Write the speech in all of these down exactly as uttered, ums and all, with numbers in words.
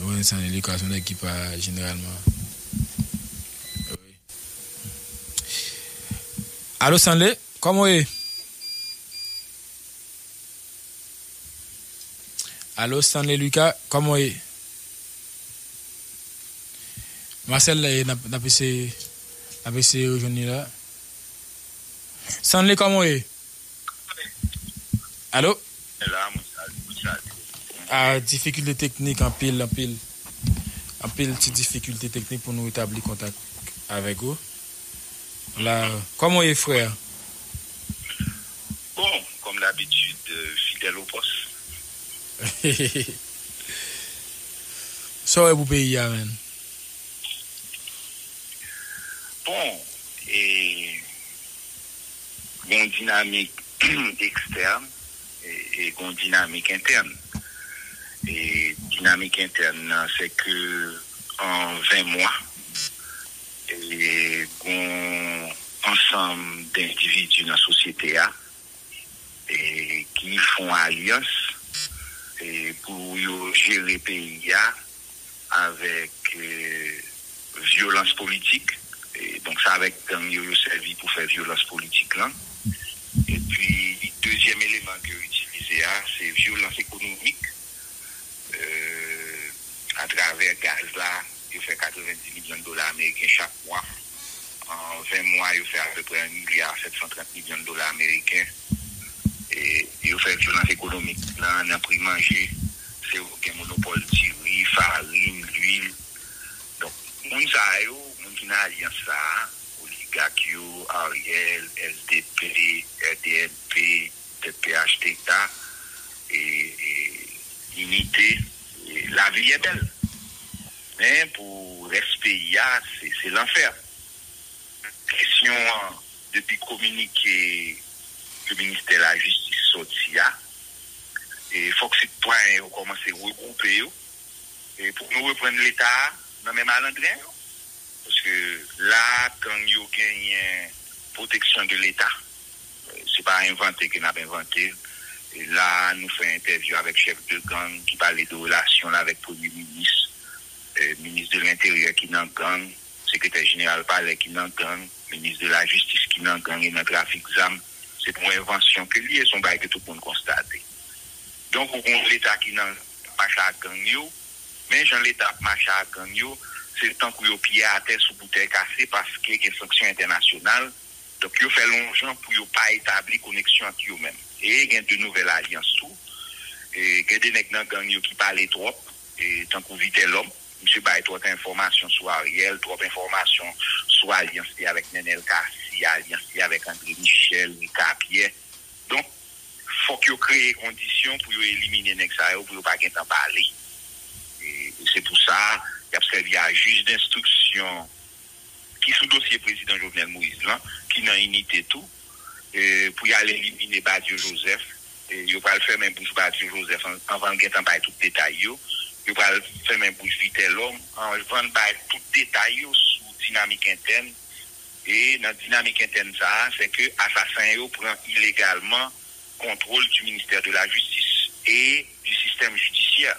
Wi, Stanley Lucas, yon nèg ki pa jeneralman. Wi. Alo, Stanley, kòman w ye? Alo, Stanley Lucas, kòman w ye? Marcel, eh, n ap, n ap eseye, n ap eseye rejwenn li la. Stanley, kòman w ye? Alo? La, mwen salye, mwen salye. Ah, difikilte teknik, anpil, anpil. Anpil ti difikilte teknik pou nou retabli kontak avèk ou. La, kòman w ye, frè? Bon, comme d'habitude, euh, fidèle au poste. Sa w wè pou peyi a, menn? Bon, e, gen yon dinamik ekstèn e, e gen yon dinamik entèn. E dinamik entèn nan, se ke an ven mwa, e gen yon ansanm de endividi nan sosyete a, e ki fè yon alyans, e pou yo jere peyi a avèk, e, vyolans politik. E, donk, sa avèk gang yo, yo sèvi pou fè vyolans politik lan. Epi, dezyèm eleman ke yo itilize a, se vyolans ekonomik. E, atravè gaz la, yo fè katrevenndis milyon dola ameriken chak mwa. An ven mwa, yo fè apeprè yon milya sèt san trant milyon dola ameriken. E yo fè vyolans ekonomik nan, nan pri manje. Se yo ki gen monopòl diri, farin, lwil. Donk, moun sa yo, moun ki nan alyans sa a, oligak yo, Ariel, S D P, R D N P, petèt P H T K, e, e, Inite, e, lavi byen bèl. Men pou rès peyi a, se, se lanfè. Kesyon an, depi kominike ke ministè lajistis sòti a, e fòk sitwayen yo kòmanse regwoupe yo, e pou nou reprann Leta a nan men malandren yo. Paske la, gang yo genyen pwoteksyon de Leta. Se pa envante ke n ap envante. E la, nou fè entèvyou avèk chèf de gang ki pale de relasyon l avèk premye minis, e, minis de lenteryè ki nan gang, sekretè jeneral palè ki nan gang, minis de lajistis ki nan gang e nan trafik zam. Se pou envansyon ke l ye, se yon bagay ke tout moun konstate. Donk, ou gen yon Leta ki nan mache ak gang yo, men jan Leta ap mache ak gang yo, se tankou yo pye atè sou boutèy kase paske gen sanksyon entènasyonal. Donk, yo fè lonjan pou yo pa etabli koneksyon ant yo menm. E gen de nouvèl alyans tou. E gen de nèg nan gang yo ki pale twòp, e tankou Vitelhomme. Misye bay twòp enfòmasyon sou Ariel, twòp enfòmasyon sou alyans li avèk Nenel Cassy, alyans li avèk André Michel, Ricapierre. Donk, fòk yo kreye kondisyon pou yo elimine nèg sa yo, pou yo pa gentan pale. E, e se pou sa, y ap sèvi a jij denstriksyon ki sou dosye prezidan Jovenel Moïse lan, ki nan Inite tou, e, pou y al elimine Badio Joseph. E, yo pral fèmen bouch Badio Joseph an-, anvan l gentan bay tout detay yo. Yo pral fèmen bouch Vitelhomme anvan l bay tout detay yo sou dinamik entèn. E nan dinamik entèn sa a, se ke asasen yo pran ilegalman contrôle du ministère de la Justice et du système judiciaire.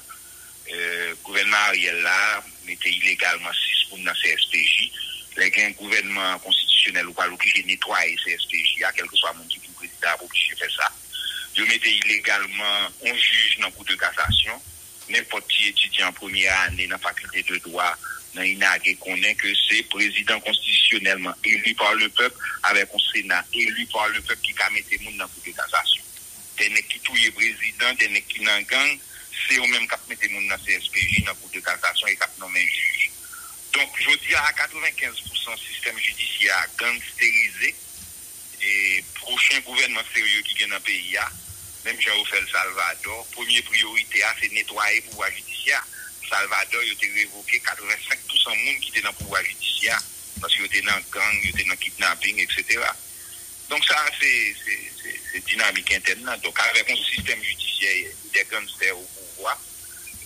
Euh, gouvènman Ariel la mete ilegalman sis moun nan C S P J. Lè gen gouvènman konstitisyonèl, ou pral oblije netwaye C S P J a, kèlkeswa moun ki vin prezidan ap oblije fè sa. Yo mete ilegalman yon jij nan Kou de Kasasyon. Nenpòt ti etidyan premye ane nan fakilte de dwa nan INAGE konnen ke se prezidan konstitisyonèlman eli pa le pèp avèk yon sena eli pa le pèp ki ka mete moun nan Kou de Kasasyon. De nèg ki touye prezidan, de nèg ki nan gang, se yo menm k ap mete moun nan C S P J, nan Kou de Kasasyon e k ap nonmen jij. Donk, jodi a, a katrevenkenz pousan sistèm jidisyè a gangsterize. E pwochen gouvènman serye ki gen nan peyi a, menm jan yo fè l Salvador, premye priyorite a se netwaye pouvwa jidisyè a. Salvador, yo te revoke katrevensenk pousan moun ki te nan pouvwa jidisyè a, paske yo te nan gang, yo te nan kidnaping, etsetera. Donk sa, se, se, se, se dinamik entèn nan. Donk, avèk yon sistèm jidisyè de ganstè o pouvwa,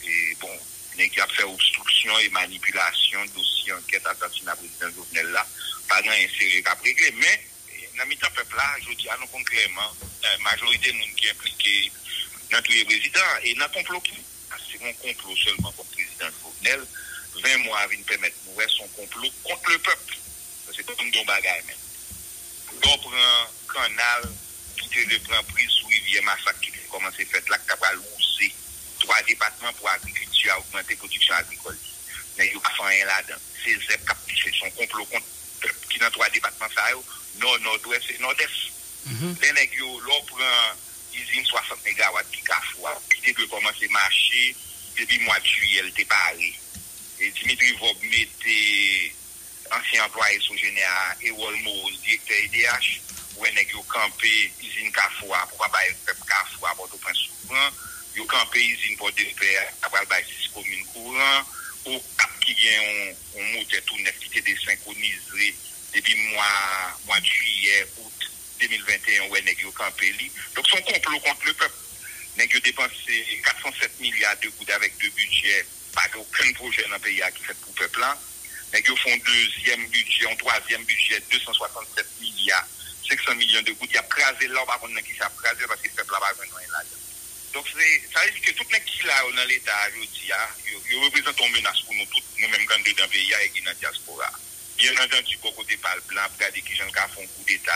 e, bon, nèg y ap fè obstriksyon e manipilasyon dosye ankèt asasina prezidan Jovenel la, pa gen anyen serye k ap regle. Men, e, nan mitan pèp la, jodi a, nou konn klèman, e, majorite moun ki enplike nan touye prezidan an. E nan konplo ki, se yon konplo sèlman kont prezidan Jovenel. Ven mwa vin pèmèt nou wè se yon konplo kont lepèp. Paske ban m di w yon bagay menm. Lè w pran kannal ki te dwe pran priz sou rivyè Masak ki te kòmanse fèt la, ki ta pral wouze twa depatman pou agrikilti a ogmante pwodiksyon agrikòl li. Nèg yo pa fè anyen ladan. Se zèb k ap touche. Se yon konplo kont pèp ki nan twa depatman sa yo, Nò, Nòdwès e Nòdès. Lè nèg yo, lè w pran izin swasant megawat ki Kafou a, ki te dwe kòmanse mache depi mwa jiyè, l te pare. E Dimitri Vorbe mete ansyen anplwaye Sogener a, Erol Morose, direktè E D H, ou wè nèg yo kanpe izin Kafou a pou pa bay pèp Kafou a Pòtoprens kouran, yo kanpe izin Pòdepè a, pral bay sis komin kouran, Okap ki gen yon, yon motè tou nèf ki te desenkonize depi mwa, mwa jiyè, out de mil venteyen, ou wè nèg yo kanpe li. Donk, se yon konplo kont lepèp. Nèg yo depanse kat san sèt milya de goud avèk de bidjè, pa gen okenn pwojè nan peyi a ki fèt pou pèp la. Nèg yo fè yon dezyèm bidjè, yon twazyèm bidjè, de san swasannsèt milya senk san milyon de goud. Y ap kraze l la, ou pa konn nan kisa y ap kraze l, paske pèp la pa jwenn anyen ladan. Donk, se, sa vle di ke tout nèg ki la yo nan Leta a jodi a, yo, yo reprezante yon menas pou nou tout, nou menm k anndedan peyi a e ki nan dyaspora a. Byen antandi, bò kote pa l, blan ap gade kijan l ka fè yon koudeta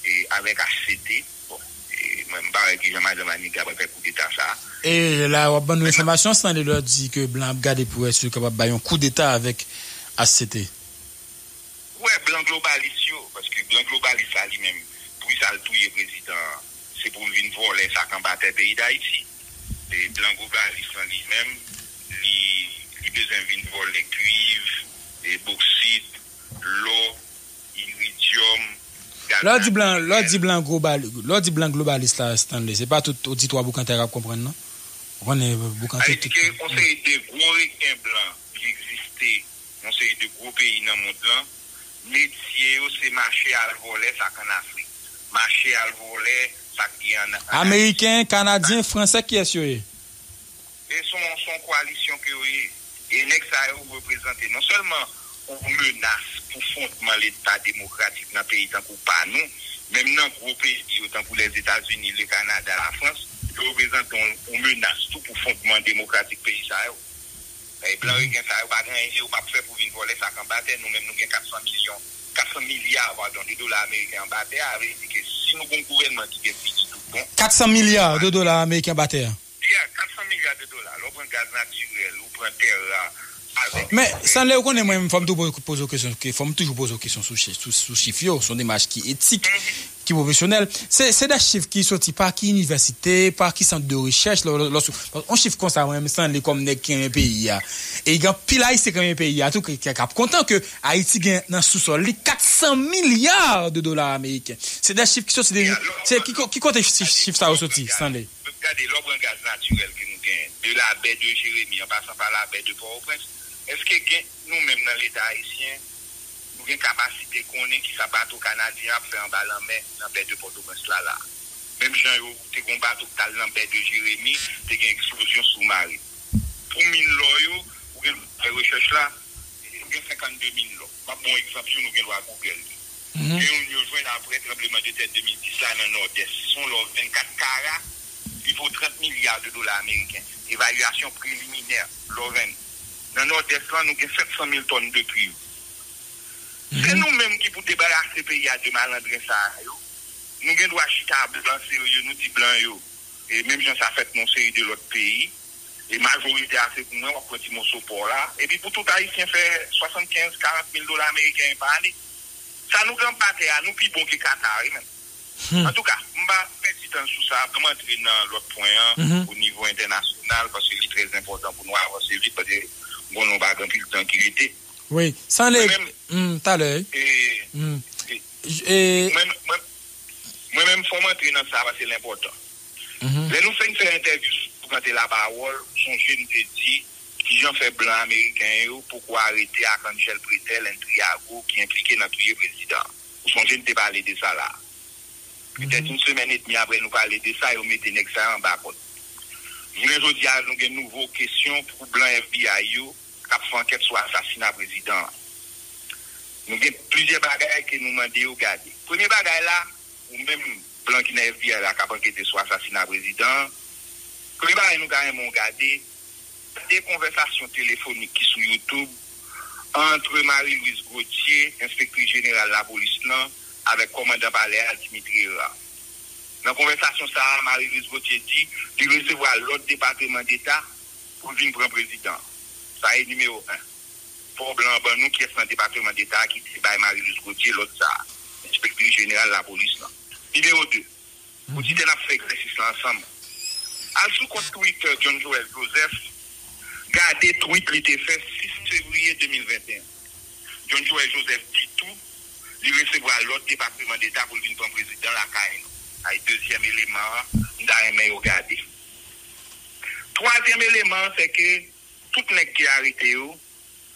e, avèk H C T. Bon, e, mwen, m pa wè kijan madanm Annie Guy pral fè koudeta sa a. E la, w ap ban nou enfòmasyon, Stanley, lè w di ke blan ap gade pou wè si yo kapab bay yon koudeta avèk H C T. Ou wè, blan globalis yo, paske blan globalis la, li menm, pou sa l touye prezidan an, se pou l vin vòlè sa k anba tè peyi Dayiti. E blan globalis lan, li menm, li, li bezwen vin vòlè kuiv, e boksit, lò, iridyòm, gaz Lè w di blan, lè w di natirèl. Blan global, lè w di blan globalis la, Stanley, se pa tout oditwa Boukantaj k ap konprann, non? Ou konnen Boukantaj Ayiti tout gen yon seri de gwo reken blan ki egziste, yon seri de gwo peyi nan mond lan, metye yo se mache al vòlè sa k ann Afrik, mache al vòlè sa k gen ann, ann Ayiti. Ameriken, Kanadyen, Fransè, kiyès yo ye? E se yon, se yon koalisyon ke yo ye. E nèg sa yo reprezante non sèlman yon menas pou fondman Leta demokratik nan peyi tankou pa nou, menm nan gwo peyi yo tankou Lèzetazini, Lekanada, Lafrans, yo reprezante yon, yon menas tou pou fondman demokratik peyi sa yo. E blan reken sa yo pa gen anyen yo p ap fè pou vin vòlè sa k anba tè. Nou menm nou gen kat san milyon, kat san milya, padon, de dola ameriken anba tè a. Vle di ke si nou gen yon gouvènman ki gen figi tout bon, Kat san milya de dola ameriken anba tè a. Yeah, kat san milya de dola. Lè w pran gaz natirèl, ou pran tè ra, avèk Men, Stanley, ou konnen mwen, fò m tou poze, poze w kesyon, ke fò m toujou poze w kesyon sou, chi- sou, sou chif yo, se yon demach ki etik, ki pwofesyonèl. Se, se de chif ki soti pa ki inivèsite, pa ki sant de rechèch, lò, lò, lò, sou- yon chif konsa, mwen, Stanley, kòm nèg ki renmen peyi a, e gen anpil Ayisyen ki renmen peyi a, tou, ki, ki, k ap kontan ke Ayiti gen nan sousòl li kat san milya de dola ameriken. Se de chif ki soti de, se ki, ki kote chif, chif sa yo soti, Stanley? Gade, lè w pran gaz natirèl ke nou genyen, de la baie de Jérémie an pasan pa la baie de Port-au-Prince, èske gen, nou menm nan Leta ayisyen, nou gen kapasite konnen kisa bato kanadyen ap fè anba lanmè nan baie de Port-au-Prince la la? Menm jan yo te gen yon bato ki t al nan baie de Jérémie, te gen eksplozyon soumarin. Pou min lò yo, ou gen dwa fè rechèch la, ou gen senkannde min lò. M ap ba w egzanp, youn ou gen dwa Google li. Gen youn yo jwenn apre tranblemanntè de mil dis la nan Nòdès. Se yon lò vennkat kara, li vo trant milya de dola ameriken. Evalyasyon preliminè, lò vennkat. Nan Nòdès lan, nou gen sèt san mil tòn de kuiv. Se nou menm ki pou debarase peyi a de malandren sa a yo. Nou gen dwa chita blan serye, nou di blan yo, e menm jan sa fèt nan yon seri de lòt peyi, e majorite a se pou mwen, w ap pran ti moso pò la, epi pou tout Ayisyen fè swasannkenz, karant mil dola ameriken pa ane. Sa nou gen anba tè a, nou pi bon ke Kata, wi, menm. Antouka, m pa pèdi tan sou sa, ban m antre nan lòt pwen an, o nivo entènasyonal, paske li trè enpòtan pou nou avanse vit, paske m konnen w pa gen anpil tan ki rete. Wi, Stanley, Mwen menm, hmm, talè, wi. e, Hmm. e, J- e, mwen, mwen, mwen menm, fò m antre nan sa, paske l enpòtan. Mhm. Lè nou fin fè entèvyou sou Boukantaj Lapawòl, sonje m te di kijan fè blan ameriken yo poko arete Arcangel Pretel, Indriago, ki enplike nan touye prezidan an. Ou sonje m te pale de sa la. Petèt yon semèn edmi apre nou pale de sa, yo mete nèg sa yo anba kòd. Jounen jodi a, nou gen nouvo kesyon pou blan F B I yo k ap fè ankèt sou asasina prezidan an. Nou gen plizyè bagay ke nou mande yo gade. Premye bagay la, ou menm blan ki nan F B I la k ap ankete sou asasina prezidan an, premye bagay nou ta renmen w gade, De konvèsasyon telefonik ki sou YouTube ant Marie Louise Gauthier, enspektris jeneral lapolis lan, avèk kòmandan palè a, Dimitri Hérard. Nan konvèsasyon sa a, Marie Louise Gauthier di li resevwa lòd Depatman Deta pou l vin pran prezidan an. Sa e nimewo en. Fò blan an ban nou kiyès nan Depatman Deta a ki te bay Marie Louise Gauthier lòd sa a, enspektris jeneral lapolis lan. Nimewo de. Pou di tè n ap fè egzèsis la ansanm. Al sou kont Twitter John Joel Joseph, gade tweet li te fè sis fevriye de mil venteyen. John Joel Joseph di tou, li resevwa lòd Depatman Deta pou l vin pran prezidan lakay nou. Ay, dezyèm eleman an, m ta renmen yo gade. Twazyèm eleman an, se ke tout nèg ki arete yo,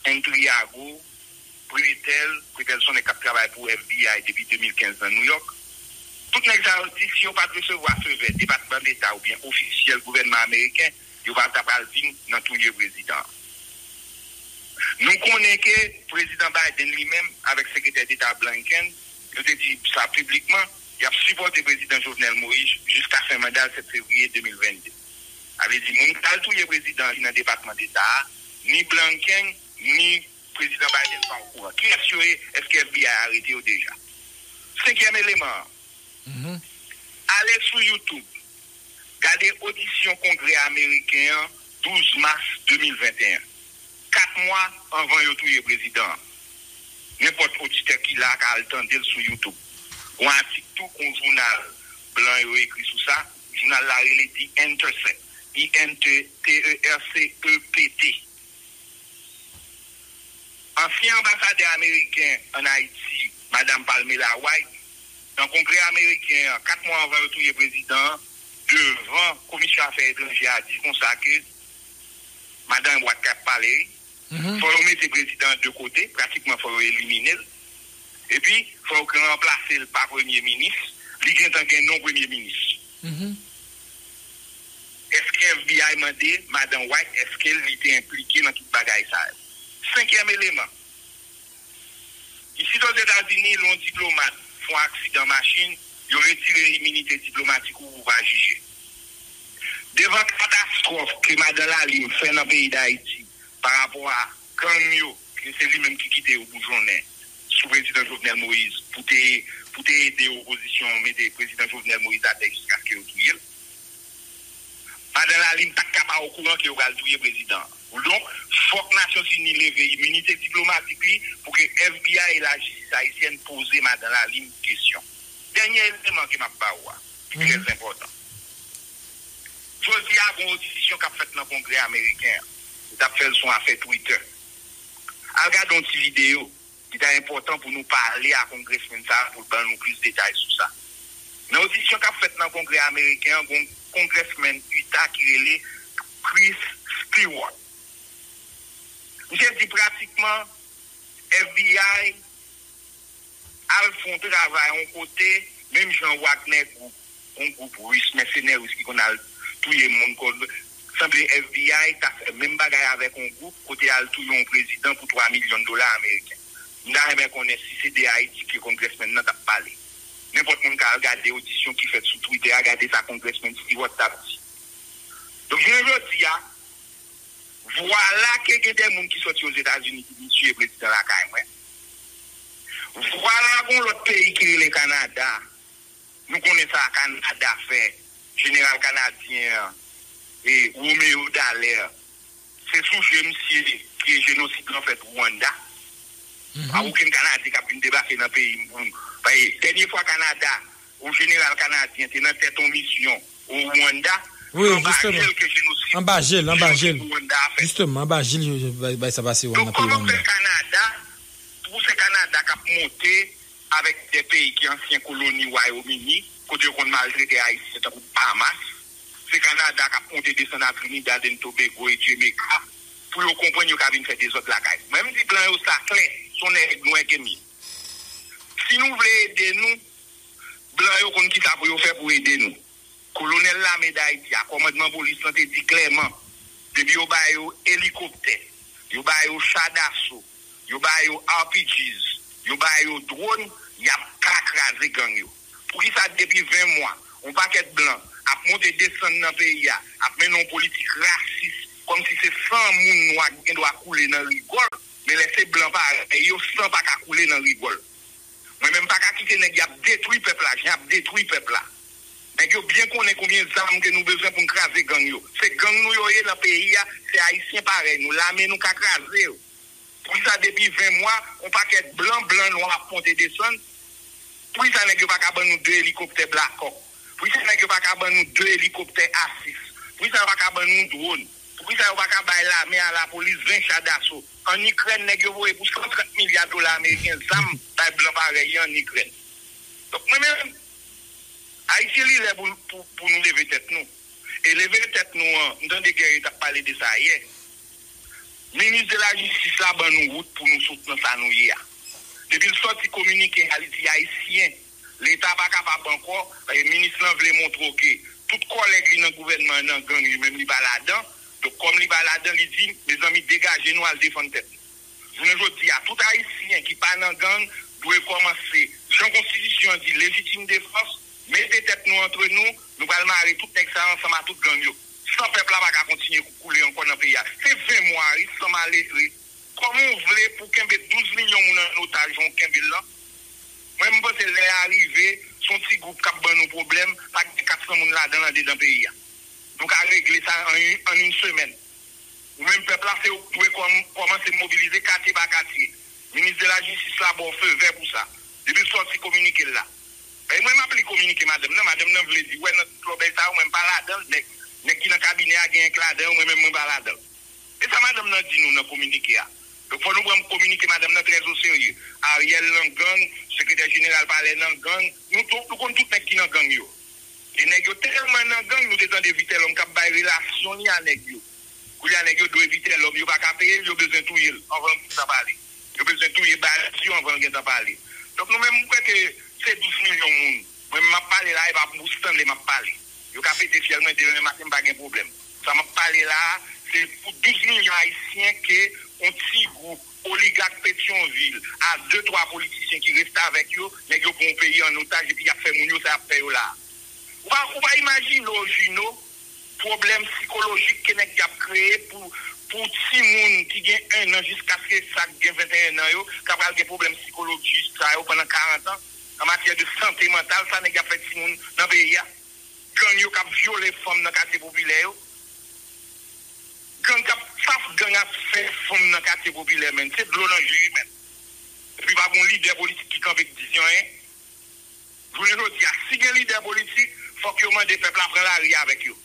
Entriago, Pretèl, Pretèl se yon nèg k ap travay pou F B I depi de mil kenz nan Nouyòk. Tout nèg sa yo di si yo pa t resevwa fevè Depatman Deta oubyen ofisyèl gouvènman ameriken, yo pa ta pral vin nan touye prezidan an. Nou konnen ke Prezidan Biden li menm avèk Sekretè Deta Blinken, yo te di sa piblikman, y ap sipòte Prezidan Jovenel Moïse jiska fen manda l sèt fevriye de mil vennde. Sa vle di, moun k al touye prezidan an ki nan Depatman Deta a, ni Blinken, ni Prezidan Biden pa okouran. Kiyès yo ye? Èske F B I arete yo deja? Senkyèm eleman an, ale sou YouTube, gade odisyon Kongrè ameriken an douz mas de mil venteyen, kat mwa anvan yo touye prezidan an. Nenpòt oditè ki la ka al tande l sou YouTube. Gon atik tou, gon jounal blan yo ekri sou sa. Jounal la rele The Intercept, I N T E R C E P T. Ansyen anbasadè ameriken ann Ayiti, Madam Pamela White, nan Kongrè ameriken an, kat mwa anvan yo touye prezidan an, devan Komisyon Afè Etranjè a, di konsa ke Madan White k ap pale, wi. Fò yo mete prezidan an de kote, pratikman fò yo elimine l. Epi, fò yo ranplase l pa premye minis. Li gentan gen non premye minis. Èske F B I mande Madan White, èske li te enplike nan tout bagay sa yo? Senkyèm eleman, isit Ozetazini, lè yon diplomat fè yon aksidan machin, yo retire iminite diplomatik ou, ou pa jije. Devan katastwòf ke Madan Lalime fè nan peyi Dayiti pa rapò a gang yo, ke se li menm ki kite yo boujonnen sou Prezidan Jovenel Moïse pou te, pou te ede opozisyon an mete Prezidan Jovenel Moïse atè jiskaske yo touye l. Madan Lalime pa t ka pa okouran ke yo pral touye prezidan an. Donk, fòk Nasyonzini leve iminite diplomatik li pou ke F B I e lajistis ayisyèn poze Madan Lalime kesyon. Dènye eleman ke m ap ba ou a, ki trè enpòtan. Jodi a, gon odisyon k ap fèt nan Kongrè ameriken an. Yo t ap fè l sou afè Twitter. Al gade yon ti videyo. Li ta enpòtan pou nou pale a kongresmenn sa a pou l ban nou plis detay sou sa. Nan odisyon k ap fèt nan Kongrè ameriken an, gon kongresmenn Utah ki rele Chris Stewart. Misye di pratikman F B I al fè yon travay yon kote, menm jan Wagner Group, yon gwoup ris, mèsenè ris ki konn al touye moun, kon, sanble F B I ta fè menm bagay avèk yon gwoup kote al touye yon prezidan pou twa milyon dola ameriken. M ta renmen konnen si se de Ayiti ke kongresmenn nan t ap pale. Nenpòt moun ka al gade odisyon ki fèt sou Twitter a, gade sa kongresmenn Stewart t ap di. Donk, jounen jodi a, vwala ke gen de moun ki sòti Ozetazini ki vin tiye prezidan lakay mwen. Vwala gon lòt peyi ki rele Kanada. Nou konnen sa Kanada fè. Jeneral kanadyen an, e, Roméo Dallaire, se sou je misye ke jenosid lan fèt Rwanda. Pa okenn Kanadyen k ap vin debake nan peyi m pou m. Paske dènye fwa Kanada, yon jeneral kanadyen te nan tèt yon misyon o Rwanda, wi, se anba je l ke jenosid, anba je l, anba je l, jenosid Rwanda a fèt. Jisteman, anba je l, yo, yo bay, bay sa pase nan peyi Rwanda. Donk, kòman fè Kanada, pou se Kanada k ap monte avèk de peyi ki ansyen koloni Wayòm Ini, kote yo konn maltrete Ayisyen tankou Bahamas, se Kanada k ap monte desann a Trinidad and Tobago e Jamaica, pou yo konprann yo ka vin fè dezòd lakay. Mwen, m di blan yo sa klè, se yon nèg nwè ke m ye. Si nou vle ede nou, blan yo konn kisa pou yo fè pou ede nou. Kolonèl lame Dayiti a, kòmandman polis lan te di klèman, depi yo ba yo elikoptè, yo ba yo cha daso, yo ba yo R P Gs, yo ba yo dwòn, y ap ka kraze gang yo. Poukisa depi ven mwa, yon pakèt blan ap monte desann nan peyi a, ap mennen yon politik rasis Kòmsi se san moun nwa ki gen dwa koule nan rigòl, men lè se blan parèy yo, san pa ka koule nan rigòl. Mwen menm pa ka kite nèg y ap detwi pèp la, jan y ap detwi pèp la. Nèg yo byen konnen konbyen zam ke nou bezwen pou n kraze gang yo. Se gang nou yo ye nan peyi a, se ayisyen parèy nou, lame nou ka kraze yo. Poukisa depi ven mwa, yon pakèt blan, blan nwa ap monte desann? Poukisa nèg yo pa ka ban nou de elikoptè Black Hawk? Poukisa nèg yo pa ka ban nou de elikoptè Asis? Poukisa yo pa ka ban nou dwòn? Poukisa yo pa ka bay lame a, lapolis, ven cha daso? Ann Ikrèn, nèg yo voye pou san trant milya dola ameriken zam bay blan parèy yo ann Ikrèn. Donk, mwen menm, Ayisyen, li lè pou, pou, pou nou leve tèt nou. E leve tèt nou an, m tande Guerrier t ap pale de sa yè. Minis de la jistis la ban nou wout pou nou sot nan sa nou ye a. Depi l sòti kominike a, li di Ayisyen, Leta pa kapab ankò, e minis lan vle montre w ke tout kòlèg li nan gouvènman an nan gang, li menm li pa ladan. Donk, kòm li pa ladan, li di, mezanmi, degaje nou al defann tèt nou. Jounen jodi a, tout Ayisyen ki pa nan gang dwe kòmanse, jan konstitisyon an di, lejitim defans, mete tèt nou antre nou, nou pral mare tout nèg sa yo ansanm a tout gang yo. San pèp la pa ka kontinye kou-, koule ankò nan peyi a. Se ven mwa, wi, san malere. Kòman w vle pou kenbe douz milyon moun an otaj jan w kenbe l lan? Mwen, m panse lè a rive, se yon ti gwoup k ap ban nou pwoblèm, pa gen kat san moun ladan l andedan peyi a. Nou ka regle sa an, an yon semèn. Ou menm pèp la, se ou k dwe kòm-, kòmanse mobilize katye pa katye. Minis de la jistis la ba w feu vert pou sa. Depi l sòti kominike l la. E mwen, m ap li kominike madanm nan. Madanm nan vle di, wè, nan tout lòbèy sa yo, mwen, m pa ladan l. Nèg, nèg ki nan kabinè a, genyen k ladan yo, mwen menm, mwen pa ladan l. E sa madanm nan di nou nan kominike a. Donk, fò nou pran kominike madanm nan trè o serye. Ariel nan gang, sekretè jeneral palè nan gang. Nou tou, nou konn tout nèg ki nan gang yo. E nèg yo tèlman nan gang, nou te tande Vitelhomme k ap bay relasyon li a nèg yo. Koulye a, nèg yo dwe Vitelhomme, yo pa ka peye l, yo bezwen touye l anvan l gentan pale. Yo bezwen touye baz yo anvan l gentan pale. Donk, nou menm, m kwè ke se douz milyon moun. Mwen, m ap pale la, e pa pou Stanley m ap pale. Yo ka pete fyèl mwen demen maten, m pa gen pwoblèm. Sa m ap pale la a, se pou douz milyon Ayisyen ke yon ti gwoup oligak Petyonvil a de twa politisyen ki restavèk yo, nèg yo pran yon peyi an otaj epi y ap fè moun yo sa y ap fè yo la a. Ou pa, ou pa imajine w, Jino, pwoblèm sikolojik ke nèg y ap kreye pou, pou timoun ki gen en an jiskaske sa k gen venteyen an yo, ka pral gen pwoblèm sikolojik sa yo pandan karant an, an matyè de sante mantal, sa nèg y ap fè timoun nan peyi a. Gang yo k ap vyole fanm nan katye popilè yo. Gang k ap, sa gang ap fè fanm nan katye popilè, menn. Se dlo nan je, menn. Epi pa gen lidè politik ki kanpe k di anyen. Jounen jodi a, si gen lidè politik, fòk yo mande pèp la pran lari avèk yo.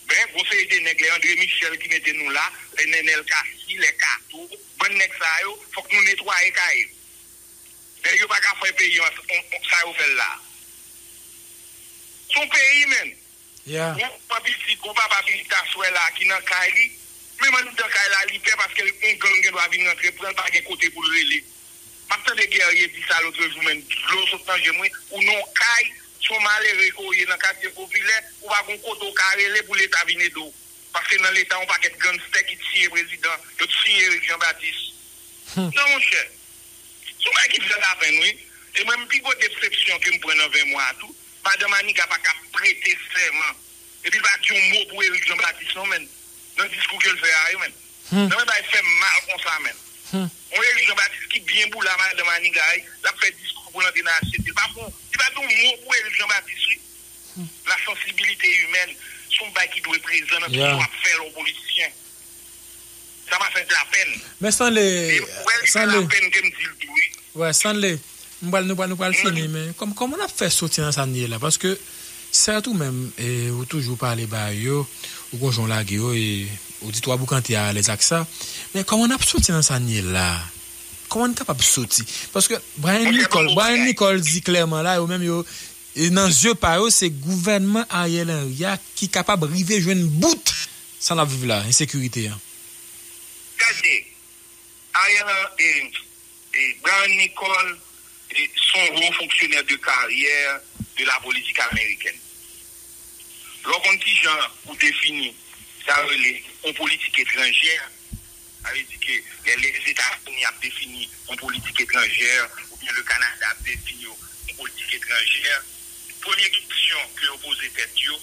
Men, gon seri de nèg, lè André Michel ki mete nou la, lè Nenel Cassy, lè Kato, bann nèg sa yo, fòk nou netwaye kay yo. Nèg yo pa ka fè peyi an, on, on, sa yo fè l la. Se yon peyi, menn. Yeah. Gon manman pitit, gon papa pitit aswè la ki nan kay li. Menm anndan kay la, li pè paske yon gang gen dwa vin rantre pran l, pa gen kote pou l rele. M ap tande Guerrier di sa lòt jou, menn, dlo sot nan je m, wi. Ou nan yon kay, se yon malere ke w ye nan katye popilè, ou pa gon kote w ka rele pou Leta vin ede w. Paske nan Leta, yon pakèt gangstè ki tiye prezidan, yo tiye Eric Jean Baptiste. Non, monchè. Se yon bagay ki fè lapenn, wi. E mwen, m pi gwo desepsyon ke m pran nan ven mwa a tou, madan Maniga pa ka prete sèman. Epi l pa di yon mo pou Eric Jean Baptiste, non, menn. Nan diskou ke l fè a, wi, menn. Non, men bagay fè m mal konsa, menn. Yon Eric Jean Baptiste ki byen boula madan Maniga, wi, l ap fè diskou pou l antre nan asyete. Li pa bon, li pa di yon mo pou Eric Jean Baptiste, wi. La sensibilité humaine, se yon bagay ki dwe prezan nan tout sa w ap fè lè w politisyen. Sa pa fè m lapenn. Men Stanley, e, wè, li fè Stanley, lapenn ke m di l tou, wi. Wè, Stanley, m pral, nou pral, nou pral fini, men kòm, kòman n ap fè soti nan sa n ye la? Paske, sèt ou menm, e, ou toujou pale ba yo, ou gon jan w lage yo, e, ou di twa boukante a alèz ak sa. Men kòman n ap soti nan sa n ye la? Kòman n kapab soti? Paske Brian Nicole, Brian Nicole di klèman la, yo menm yo, e nan zye pa yo, se gouvènman Ariel Henry a ki kapab rive jwenn bout sa n ap viv la, ensekirite a. Gade, Ariel, e, e, Brian Nicole, e, se yon wo fonksyonè de karyè de la politik amerikèn. Lè w konn kijan pou defini sa yo rele yon politik etranjè, sa vle di ke lè Lèzetazini ap defini yon politik etranjè, oubyen le Kanada ap defini yon politik etranjè, premye kesyon ke yo poze tèt yo,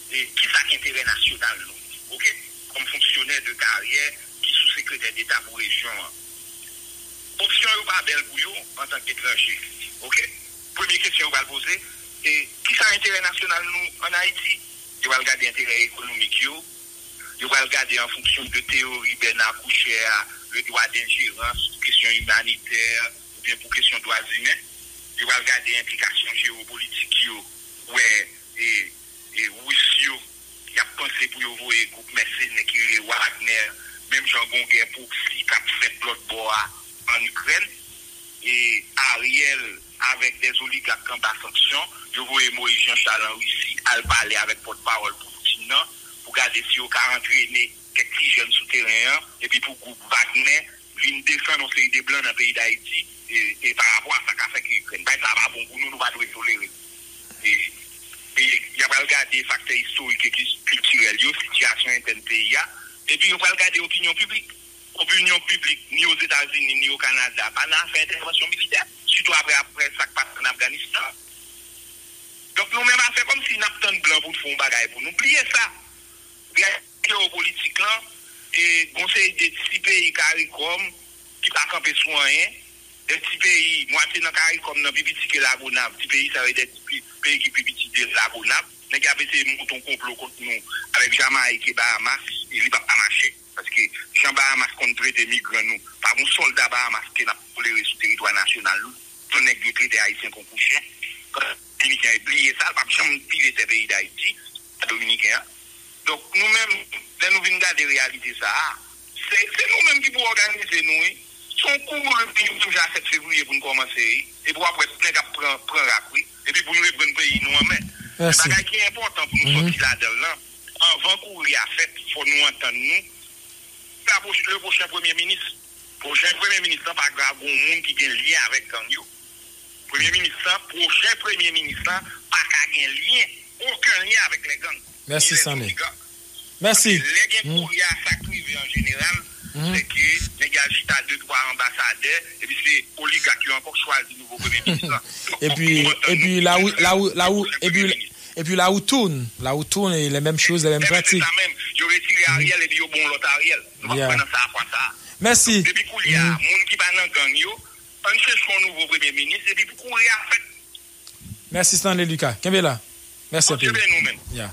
se kisa k enterè nasyonal nou? Oke? kòm fonksyonè de karyè ki sou sekretè deta pou rejyon an. Opsyon yo pa bèl pou yo antanke etranje. Oke? Premye kesyon yo pral poze, e kisa enterè nasyonal nou ann Ayiti? Yo pral gade enterè ekonomik yo, yo pral gade an fonksyon de teyori Bernard Kouchner a, le droit d'ingérence, kesyon imanitè, oubyen pou kesyon dwa imen. Yo pral gade enplikasyon jewopolitik yo, wè, e, e Ris yo, y ap panse pou yo voye gwoup mèsenè ki rele Wagner, menm jan gon gè pwoksi k ap fèt lòt bò a ann Ikrèn. E Ariel avèk dè oligak anba sanksyon, yo voye Moïse Jean Charles an Risi al pale avèk pòtpawòl Putin nan pou gade si yo ka antrene kèk ti jèn sou teren an, epi pou gwoup Wagner vin desann yon seri de blan nan peyi Dayiti, e, e pa rapò a sa k ap fèt Ikrèn. Bagay sa a pa bon pou nou, nou pa dwe tolere. E, e y ap al gade faktè istorik e kis-, kiltirèl yo, sitiyasyon entèn peyi a, epi yo pral gade opinyon piblik. Opinyon piblik, ni Ozetazini, ni o Kanada, pa nan afè entèvansyon militè, sitou apre, apre sa k pase ann Afganistan. Donk, nou menm a fè kòmsi n ap tann blan pou l fè yon bagay pou nou. Bliye sa. Reyalite jewopolitik lan, e gon seri de ti peyi CARICOM ki pa kanpe sou anyen, de ti peyi, mwatye nan CARICOM nan pi piti ke Lagonav, ti peyi sa yo, de ti pi-, peyi ki pi piti de Lagonav. Nèg y ap eseye monte yon konplo kont nou avèk Jamayik e Bahamas, e li p ap pa mache. Paske jan Bahamas konn trete migran nou, pa gon sòlda Bahamas ke n ap tolere sou teritwa nasyonal nou. Tout nèg yo trete Ayisyen kon kou chen. Dominiken yo bliye sa, l p ap janm pile tè peyi Dayiti, Dominiken an. Donk, nou menm, lè nou vin gade reyalite sa a, se, se nou menm ki pou òganize nou, wi. Se yon kou repiye pou nou fè a sèt fevriye pou nou kòmanse, wi. Epi w ap wè tout nèg ap pran, pran rak, wi. Epi pou nou reprann peyi nou an men. Men bagay ki enpòtan pou nou sòti ladan l lan, anvan kouri a fèt, fò nou antann nou. Sa pwoch-, le pwochen premye minis. Pwochen premye minis lan pa ka gon moun ki gen lyen avèk gang yo. Premye minis lan, pwochen premye minis lan, pa ka gen lyen, okenn lyen avèk lè gang. Mèsi, Stanley. Mèsi. Lè gen kouri a, sa k rive an jeneral, se ke nèg al chita de twa anbasadè, epi se oligak yo ankò k chwazi nouvo premye minis lan. Donk, epi, epi la ou, la ou, la ou, epi, epi la ou tourne, la ou tourne, les mêmes choses, les mêmes pratiques. Sa menm, yo retire Ariel, epi yo bon lòt Ariel. Nou p ap pran nan sa a fwa sa a. Mèsi. Depi koulye a, moun ki pa nan gang yo, ann chèche yon nouvo premye minis, epi pou kouri a fèt. Mèsi, Stanley Lucas. Kenbe la. Mèsi anpil. Bondye beni nou menm. Ya.